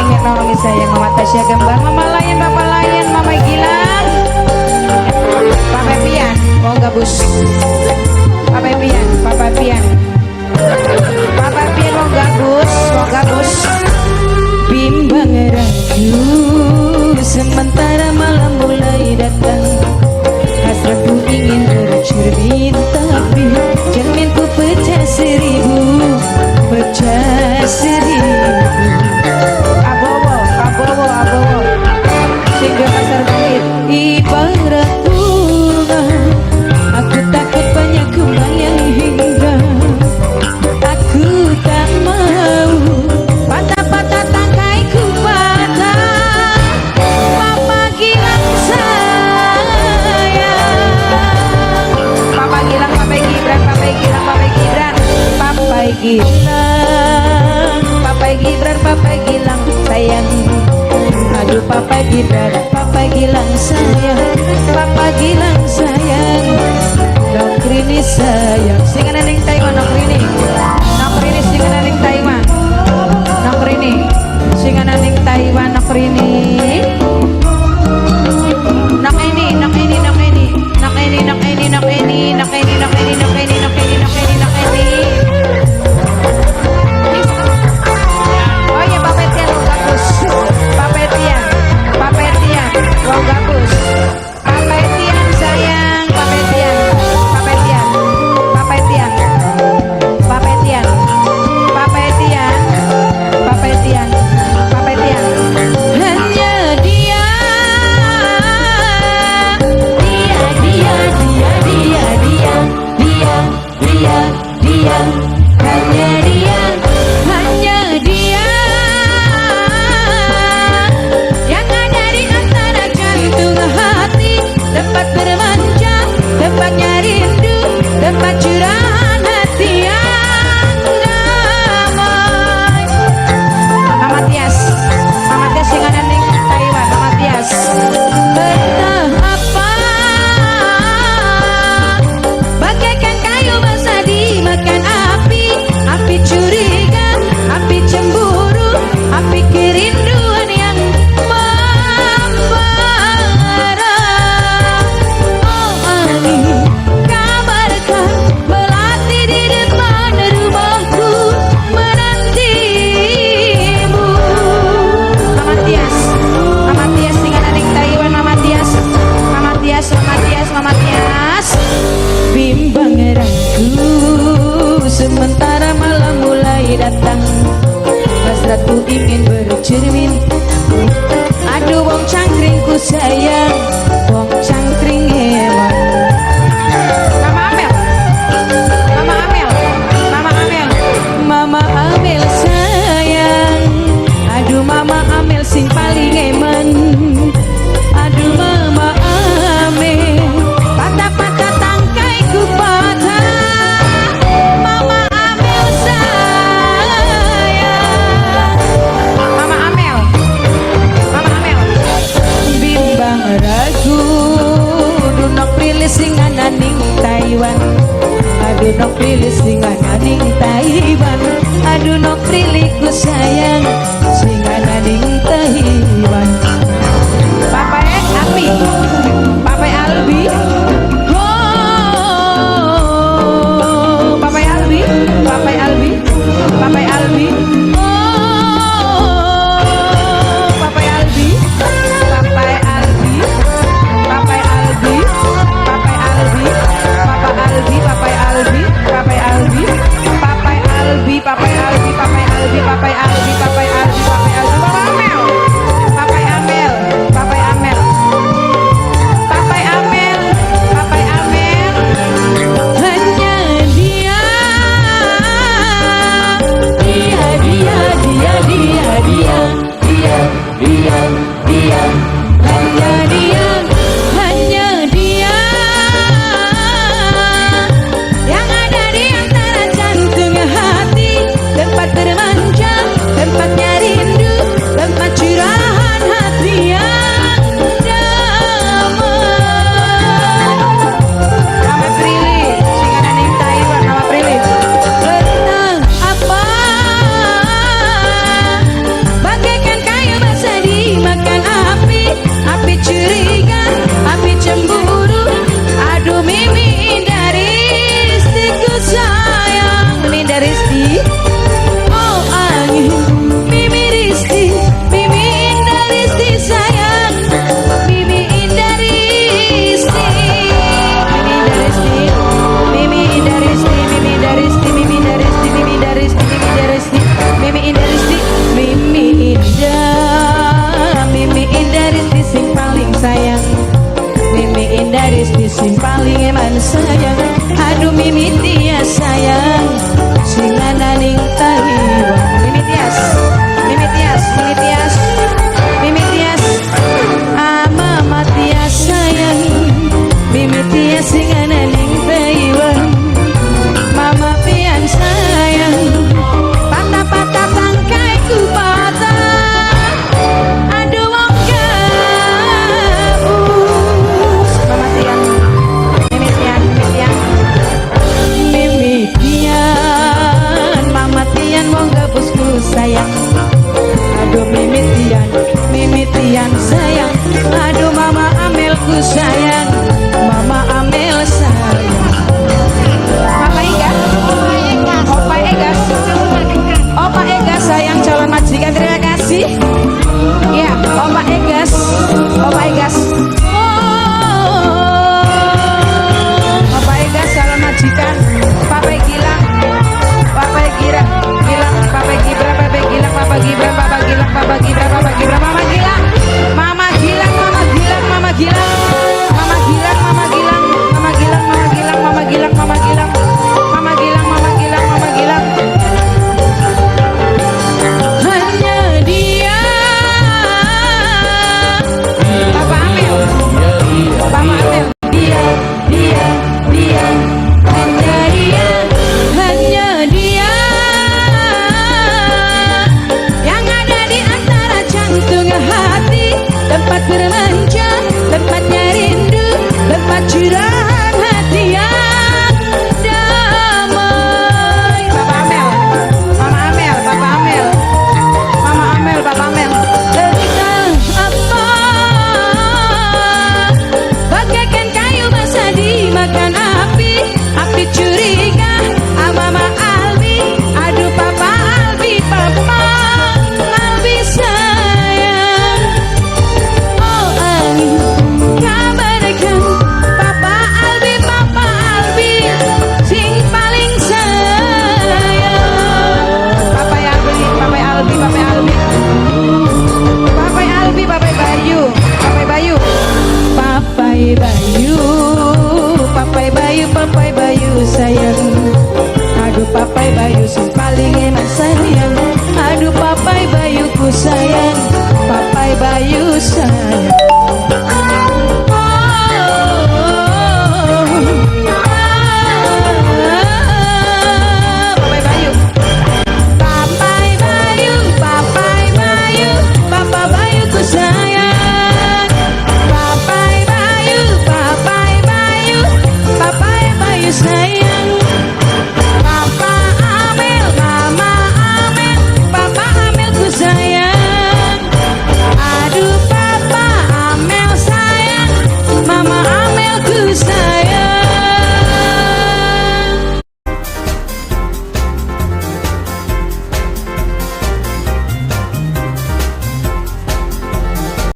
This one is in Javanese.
sayang, Mirna Mami sayang, Mama Tasya Kembang, Mama Layan, Papa Layan, Mama Gilang, Papa Pian, wong gabus. Papa Pian, Papa Pian, Papa Pian wong gabus, wong gabus. Bimbang ragu sementara malam mulai datang. Hasratku ingin bercermin, tapi cerminku pecah seribu, pecah seribu. Abowo, abowo, abowo. Sehingga pasar bangkit ibarat bunga. Aku takut banyak kumbang yang hingga. Aku tak mau patah-patah tangkaiku patah. Papa Gilang sayang, Papa Gilang, Papa Gibran, Papa Gilang, Papa Gibran, Papa Gilang, Papa Gibran, Papa Gilang sayang. Aduh, Papa Gibran, Papa Gilang sayang, Papa Gilang sayang. Nokrini sayang, sing ana ning Taiwan Nokrini. Nokrini sing ana ning Taiwan. Nokrini sing ana ning Taiwan Nokrini. Nok ini, nok ini, nok ini, nok ini, nok ini, nok ini, nok ini, nok ini, nok ini, nok ini, nok ini, nok ini. Oh iya, Papa Etian wong gabus. Papa Etian, Papa Etian wong gabus. Papa Etian sayang, Papa Etian, Papa Etian, Papa Etian, Papa Etian, Papa Etian, Papa Etian, Papa Etian. Hanya dia, dia, dia, dia, dia, dia, dia, dia, dia, hanya dia, hanya dia yang ada di antara jantung hati, tempat bermanja, tempatnya rindu, tempat curahan hati yang damai. Mama Tias, Mama Tias yang ada di Taiwan, Mama Tias. Entah apa, bagaikan kayu basah dimakan api, api curiga, api cemburu, api kerinduan yang membara. Oh angin, kabarkan melati di depan rumahku menantimu. Mama Tias, Mama Tias tinggal ning Taiwan, Mama Tias, Mama Tias, Mama Tias, Mama Tias. Bimbang ragu sementara malam mulai datang. Hasratku ingin bercermin. Aduh, wong cangkringku sayang, wong cangkring eman. Mama Amel, Mama Amel, Mama Amel, Mama Amel sayang. Aduh, Mama Amel sing paling eman. Aduh, Mama Amel, patah-patah tangkaiku patah. Mama Amel sayang, Mama Amel, Mama Amel. Bimbang ragu dunok rilis sing ana ning Taiwan. Aduh, nok rilis sing ana ning Taiwan. Aduh, nok riliku sayang sing ana ning Taiwan. Papa Api, Papa Albi. Oh, Papa Albi, Papa Albi, Papa Albi. Oh, Papa Albi, Papa Albi, Papa Albi, Papa Albi, Papa Albi, Papa Albi, Papa Albi, Papa Albi, Papa Albi, Papa Albi, Papa Albi, Papa Albi, Papa Albi, Papa Amel, Papa sayang. Aduh, Mimi Tias sayang, sing ana ning Taiwan. Mimi Tias, Mimi Tias, Mimi Tias, Mimi Tias. Ah, Mama Tias sayang, Mimi Tias sing ana ning Taiwan. Mama pian sayang. Patah-patah tangkaiku patah. Aduh, wong gabus. Mama Tian, Mimi Tian, Mimi Tian, Mimi Tian. Mama Tian, wong gabusku sayang. Aduh, Mimi Tian, Mimi Tian sayang. Aduh, Mama Amelku sayang, Mama Amel sayang. Papa Ega, Opa Egas, Opa Egas sayang, calon majikan, terima kasih. Ya, Opa Egas, Opa Egas. Oh, Opa Egas calon majikan, Papa Gilang, Papa Gira, Gilang, Papa Gibran, Papa Gilang, Papa Gibran, Papa Gilang, Papa Gibran, Papa Gibran, Mama Gilang, Mama Gilang, Mama Gilang, Mama Gilang, Mama Gilang, Mama Gilang, Mama Gilang, Mama Gilang, Mama Gilang, Mama Gilang, Mama Gilang, Mama Gilang, Mama Gilang. Hanya dia. Papa Amel, Papa Amel. Dia, dia, dia. Hanya dia, hanya dia yang ada di antara jantung hati, tempat bermain.